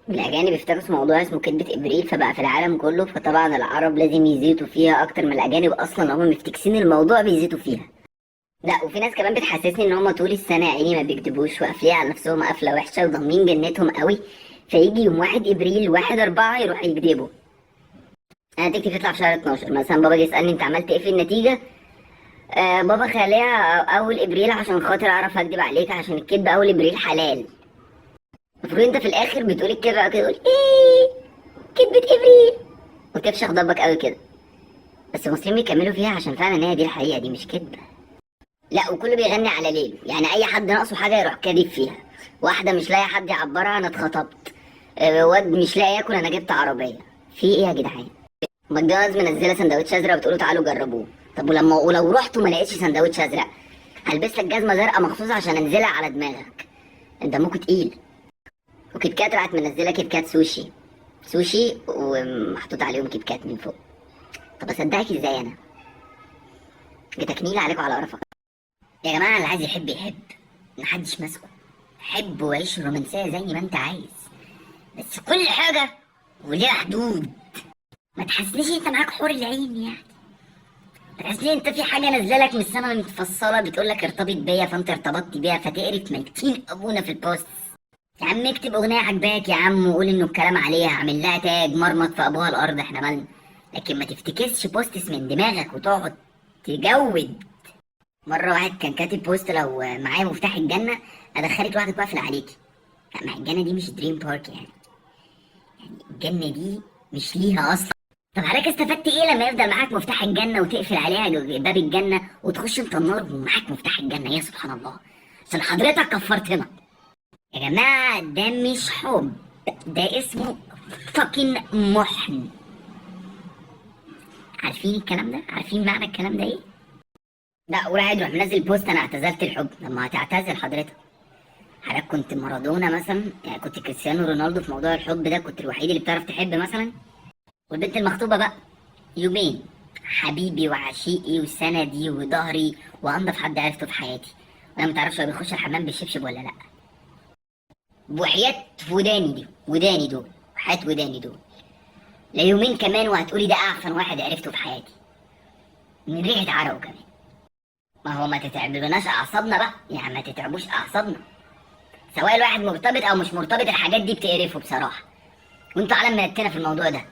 الأجانب افتكسوا موضوع اسمه كذبة إبريل، فبقى في العالم كله، فطبعا العرب لازم يزيتوا فيها أكتر من الأجانب، أصلا هم مفتكسين الموضوع بيزيتوا فيها. لا وفي ناس كمان بتحسسني إن هم طول السنة يا عيني ما بيكتبوش وقافلين على نفسهم قفلة وحشة وضامنين جنتهم قوي، فيجي يوم 1 إبريل 1/4 يروح يكذبوا. أنا نتيجتي بتطلع في شهر 12 مثلا، بابا جه يسألني أنت عملت إيه في النتيجة؟ بابا خليها أول إبريل عشان خاطر أعرف أكدب عليك، عشان الكدب أول إبريل حلال. المفروض أنت في الآخر بتقول الكدبة كده، تقول إيه كدبة إبريل وتفشخ ضبك قوي كده، بس المصريين بيكملوا فيها عشان فعلا هي دي الحقيقة، دي مش كدبة. لا وكله بيغني على ليلة، يعني أي حد ناقصه حاجة يروح كادب فيها. واحدة مش لاقي حد يعبرها أنا اتخطبت، واد مش لاقي ياكل أنا جبت عربية. في إيه يا جدعان؟ ماكدونالدز منزله سندوتش ازرق بتقولوا تعالوا جربوه. طب ولو رحتوا ما لقيتش سندوتش ازرق هلبس لك جزمه زرقاء مخصوص عشان انزلها على دماغك، انت دمكوا تقيل. وكيت كات راحت منزله كيت كات سوشي، سوشي ومحطوط عليهم كيت كات من فوق. طب اصدقك ازاي انا؟ جتكنيل عليكم على قرفك يا جماعة. اللي عايز يحب يحب، محدش ماسكه، حب وعيش الرومانسية زي ما انت عايز، بس كل حاجة وليها حدود. ما تحسنيش انت معاك حور العين يعني، ما تحسنيش انت في حاجة نازله لك من السما متفصلة بتقول لك ارتبط بيا فانت ارتبطت بيها فتقرف ميتين ابونا في ال post. يا عم اكتب اغنية عجباك يا عم وقول انه الكلام عليها، اعمل لها tag، مرمط في ابوها الارض، احنا مالنا. لكن ما تفتكسش posts من دماغك وتقعد تجود. مرة واحد كان كاتب post لو معايا مفتاح الجنة ادخلك لوحدك واقفل عليكي. لا ما الجنة دي مش دريم بارك يعني، يعني الجنة دي مش ليها اصلا. طب حضرتك استفدت ايه لما يفضل معاك مفتاح الجنة وتقفل عليها باب الجنة وتخش انت النار ومعاك مفتاح الجنة؟ يا سبحان الله، عشان حضرتك كفرتنا. يا جماعة ده مش حب، ده اسمه fucking محن. عارفين الكلام ده؟ عارفين معنى الكلام ده ايه؟ لا وراح يروح منزل post انا اعتزلت الحب. لما هتعتزل حضرتك؟ حضرتك كنت مارادونا مثلا؟ يعني كنت كريستيانو رونالدو في موضوع الحب ده؟ كنت الوحيد اللي بتعرف تحب مثلا؟ والبنت المخطوبة بقى يومين حبيبي وعشيقي وسندي وظهري وانضف حد عرفته في حياتي، وانا ما تعرفش هو بيخش الحمام بالشبشب ولا لا. وحياة وداني دي، وداني دول، وحياة وداني دول، لا يومين كمان وهتقولي ده اعفن واحد عرفته في حياتي، من ريحة عرقه كمان. ما هو ما تتعبوناش اعصابنا بقى، يعني ما تتعبوش اعصابنا، سواء الواحد مرتبط او مش مرتبط الحاجات دي بتقرفه بصراحة، وانتوا عالم ميتنا في الموضوع ده.